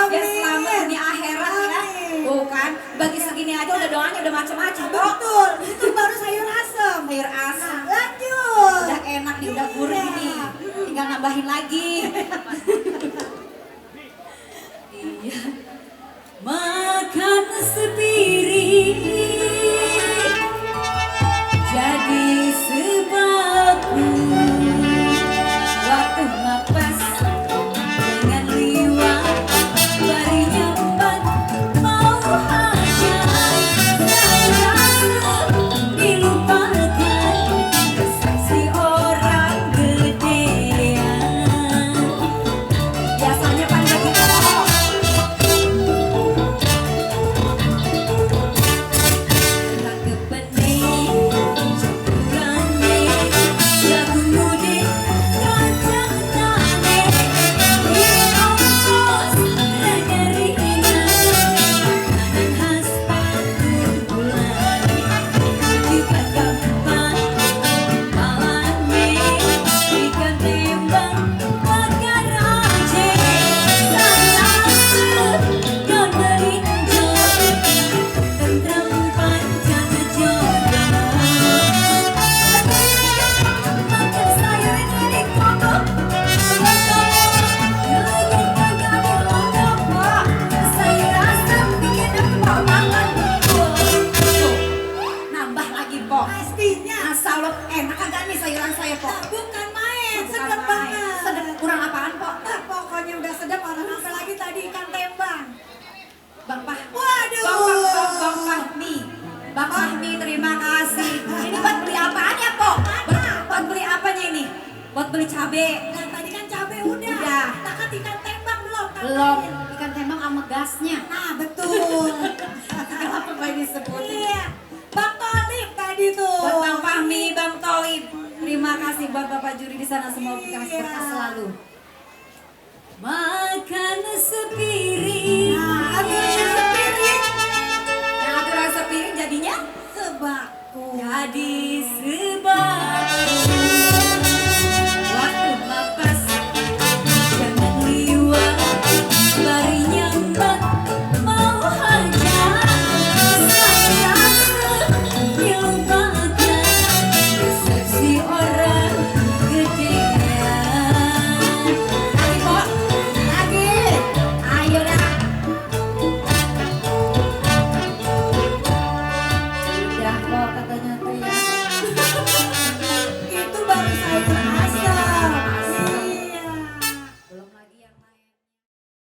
biar selamat dunia akhirat ya. Bukan, bagi segini aja udah doanya udah macam-macam. Betul, itu baru sayur asem. Sayur asam. Nah, lanjut. Udah enak nih, udah gurih Iya. nih. Tinggal nambahin lagi. Iya. Makan sepiring jadi sebabku waktu mapas dengan liwat bari nyambat mau hajat saya dilupakan si orang gedean biasanya panjang gitu. Pastinya. Asal lo enak agak nih sayuran saya po. Bukan main, Bukan sedap main. banget. Sedap kurang apaan po? Nah, pokoknya udah sedap orang apa lagi tadi ikan tembang. Bang Pah. Waduh. Bang Fahmi. Bang Fahmi terima kasih. Ini buat beli apaan ya po? Buat beli apanya ini? Buat beli cabe. Nah, tadi kan cabai udah. Udah. Nah, kan ikan tembang belum. Kan? Belum. Ikan tembang sama gasnya. Nah, betul. Kenapa gak disebutin? Iya. Bang Tolip tadi tuh. Buat Bang Fahmi, Bang Tolib. Terima kasih buat Bapak juri di sana semua berkah Iya. selalu. Maka